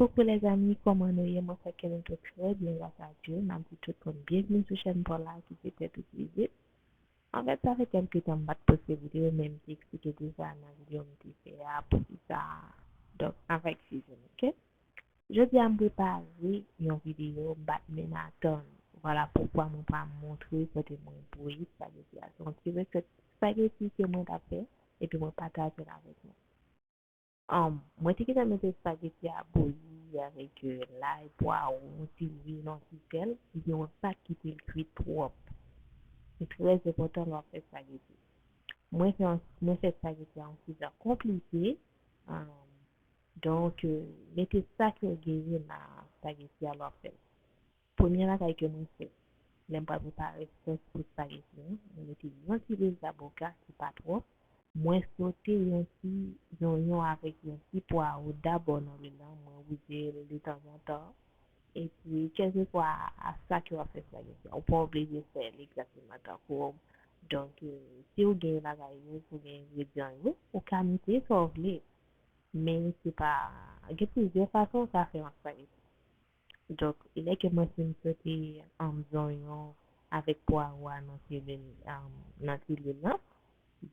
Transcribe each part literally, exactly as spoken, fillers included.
Coucou les amis, kòman nou ye? Mwen kwè ke nou tout trè byen gras a Dye. M ap di tout moun byenvni sou chèn pa w la ki se Tèt ou ki vizit. Anfèt, sa fè kèlke tan m pa t poste videyo, men m te eksplike deja nan videyo m te fè a poukisa. Donk, anfèt, excuse me, ok? Jodi a, m prepare yon videyo, m pa t menm atann. Vwala poukwa mwen pral montre kote mwen bouyi espageti a. Se yon ti resèt espageti ke mwen t ap fè, epi mwen pataje l avèk nou. Um, mwen te gentan mete espageti a bouyi avèk, euh, lay, pwaron, ti lwil, yon ti sèl, epi mwen pa t kite l kwit twòp. Se trè enpòtan lè w ap fè espageti. Mwen fè, mwen fè espageti a yon ti jan konplike. Um, donk, euh, mete sa ke w genyen nan espageti a lè w ap fè l. Premye bagay ke mwen fè, lè m pral prepare sòs pou espageti an, mwen mete yon ti lwil zaboka ki pa twòp. Mwen sote yon ti zonyon avèk yon ti pwawo dabò nan lwil lan, mwen wouze l detanzantan. Epi, kèlkeswa a sa ke w ap fè espageti an, ou pa oblije fè l egzakteman tankou w. Donk, euh, si w gen bagay yo, si w gen engredyan yo, ou ka mete sa w vle. Men se pa, gen plizyè fason w ka fè yon espageti. Donk, lè ke mwen fin sote, um, zonyon avèk pwawo a nan ti lwil, um, nan ti lwil lan,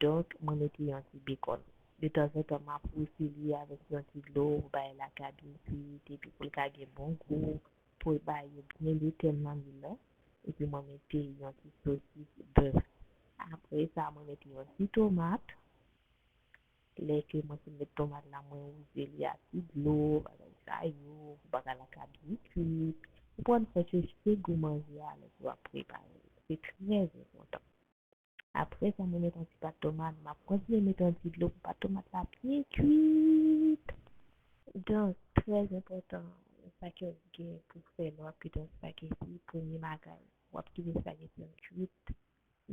donk, mwen mete yon ti bekòn. Detanzantan, m ap wouze li avèk yon ti dlo, bay lakab li kwit, epi pou l ka gen bon gou, pou l ba yo byen de tèm nan lwil lan. Epi mwen mete yon ti sosis bèf. Apre sa, mwen mete yon ti tomat. Lè ke mwen fin met tomat la, mwen wouze li ak ti dlo, bagay sa yo, pou bagay la ka byen kwit. Ou konprann, fè chèche gou manje a lè ke w ap prepare l. Se trè enpòtan. Apre sa, mwen met yon ti pat tomat, m ap kontinye met yon ti dlo pou pat tomat la byen kwit. Donk, trè enpòtan, sa ke w gen pou fè lè w ap kwit yon espageti, premye bagay, w ap kite espageti an kwit,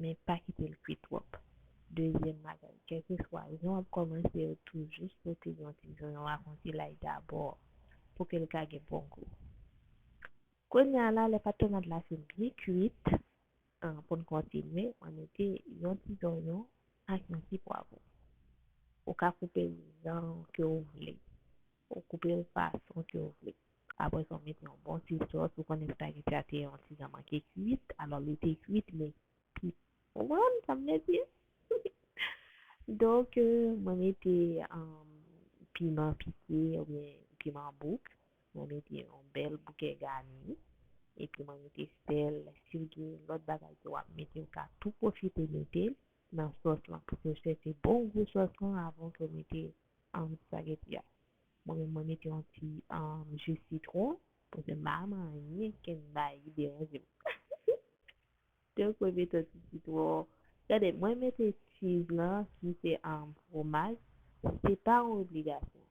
men pa kite l kwit twòp. Dezyèm bagay, kèlkeswa jan w ap kòmanse, w toujou sote yon ti zonyon ak yon ti lay dabò pou ke l ka gen bon gou. Kounye a la, lè pat tomat la fin byen kwit, an, pou n kontinye, mwen mete yon ti zonyon ak yon ti pwawo. Ou ka koupe l jan ke w vle. Ou koupe l fason ke w vle. Apre sa, w mete yon bon ti sòs. Ou konnen espageti a te yon ti jan manke kwit. Alò, li te kwit, men pi, ou konprann sa m vle di? Donk, euh, mwen mete, um, piman pike oubyen piman bouk. Mwen mete yon bèl bouke gani. Epi mwen mete sèl. Si w gen lòt bagay ke w ap mete, ou ka tou pwofite mete l nan sòs lan. Pou ke w chèche bon gou sòs lan avan ke w mete, um, espageti a. Mwen menm, mwen mete yon ti, um, ji sitwon. Pou ke m pa manyen ke m bay deranje m. Donk, mwen mete yon ti sitwon. Gade, mwen mete cheese lan, ki se, um, fwomaj. Se pa yon obligasyon.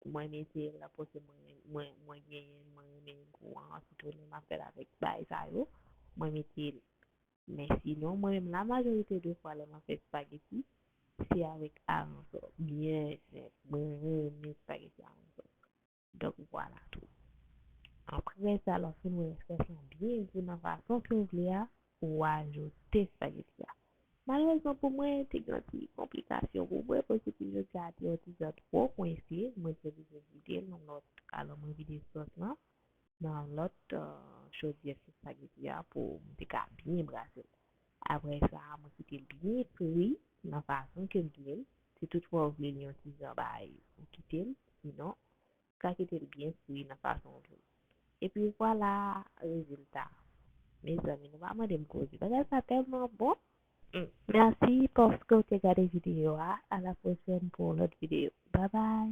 Mwen mete l la, paske mwen, mwen, mwen genyen, mwen renmen gou an, sitou lè m ap fè l avèk bagay sa yo. Mwen mete l. Men sinon, mwen menm, la majorite de fwa, lè m ap fè espageti, se avèk aransò. Byen senp. Mwen renmen espageti aransò. Donk, vwala tou. Apre sa, lè w fin wè sòs lan byen gou nan fason ke w vle a, ou ajoute espageti a. Malerezman pou mwen, te gen yon ti konplikasyon pou mwen, paske ti jodi a te yon ti jan twò kwense, mwen te oblije vide l nan lòt, alò mwen vide sòs lan nan lòt, euh, chodyè espageti a pou m te ka byen brase l. Apre sa, mwen kite l byen fri nan fason ke m vle l. Si toutfwa w vle l yon ti jan bay, ou kite l, sinon, ka kite l byen fri nan fason w vle. Epi vwala rezilta. Mezanmi, nou pa mande m koze. Bagay sa tèlman bon. Mm. Mèsi paske w te gade videyo a. A la pwochèn pou yon lòt videyo. Babay.